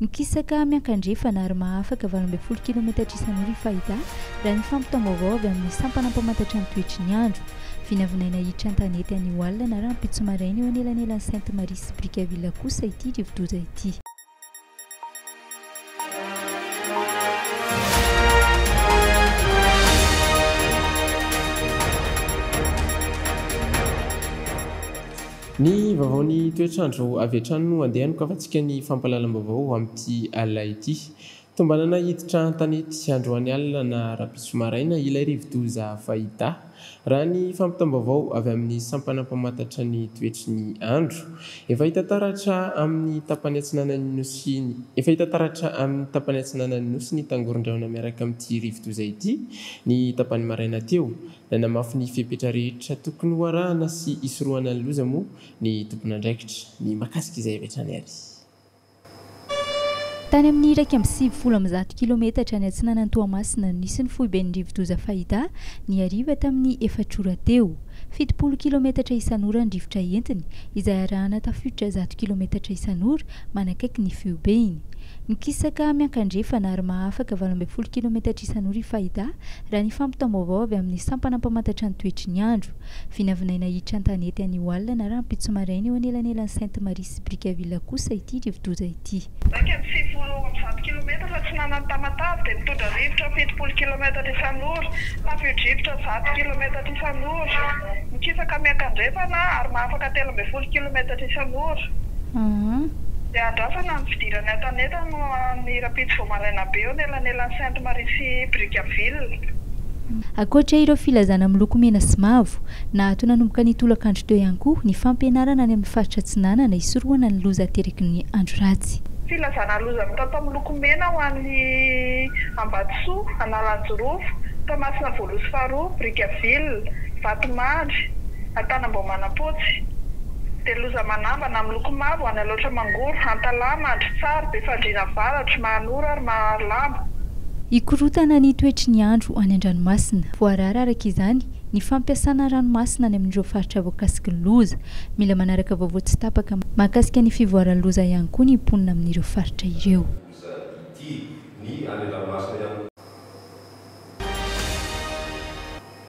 Mikisaka miankandrefana ary mahafaka 18 kilometatra isan'ora i Fahida, raha ny fampitam-baovao avy amin'ny sampana mpamantatra ny toetry ny andro. Vinavinaina hiditra an-tanety anio alina na rahampitso maraina eo anelanelan'i Sainte Marie sy Brickaville kosa ity rivodoza ity. Ny vaovaon'ny toetr'andro avy hatrany no andeha hanokafantsika ny fampahalalam-baovao amin'ity alina ity. Tombanana hiditra an-tanety androany alina na rahampitso maraina ilay rivodoza Fahita. Raha ny fampitam-baovao avy amin'ny sampana mpamantatra ny toetry ny andro. Efa hita taratra amin'ny tapany atsinanan'ny Nosy Efa hita taratra amin'ny tapany atsinanan'ny Nosy ny tangoron-drahona miaraka amin'ity rivodoza ity ny tapany maraina teo. Nanamafy ny fepetra rehetra tokony ho arahana sy hisorohana ny loza moa ny tompon'andraikitra. Ny mahakasika izay avy hatrany ary. Tany amin'ny 191 kilometatra any atsinanan'i Toamasina no nisy ny foiben'ny rivodoza Fahida, ny hariva tamin'ny efatra ora teo. 70 kilometatra isan'ora ny rivotra entiny, izay arahana tafiotra 100 kilometatra isan'ora manakaiky ny fihobehiny. Mikisaka miankandrefana ary mahafaka 18 kilometatra isan'ora i Fahida, raha ny fampitam-baovao avy amin'ny sampana mpamantatra ny toetry ny andro. Vinavinaina hiditra an-tanety anio alina na rahampitso maraina eo anelanelan'i Sainte Marie sy Brickaville kosa ity rivodoza ity. 191 kilometatra atsinanan'i Tamatave dia mitondra rivotra 70 kilometatra isan'ora, tafio-drivotra 100 kilometatra isan'ora, mikisaka miankandrefana ary mahafaka 13 kilometatra isan'ora. Dia andrasana ny fidirany an-tanety ny rahampitso vao maraina be eo anelanelan'i Sainte Marie sy Brickaville. Ankoatra ireo filazana miloko mena sy mavo, naato nanomboka ny tolakandro teo ihany koa ny fampianarana any amin'ny faritra Atsinanana hisorohana ny loza ateraky ny andro ratsy. Filazana loza mitatao miloko mena ho an'i Ambatosoa, Analanjirofo, Toamasina voalohany sy faharoa, Brickaville, Vatomandry, Antanambao Manampotsy. Dia loza manambana miloko mavo any Alaotra Mangoro, Antalaha, Mandritsara, Befandriana Avaratra, Mahanoro ary Maharlamba. Hikorontana ny toetry ny andro any an-dranomasina. Voarara araka izany ny fampiasana ranomasina any amin'ireo faritra voakasiky ny loza. Mila manaraka vaovao tsy tapaka mahakasika ny fivoaran'ny loza ihany koa ny mponina amin'ireo faritra ireo. Loza ity. Ny any an-dranomasina ihany.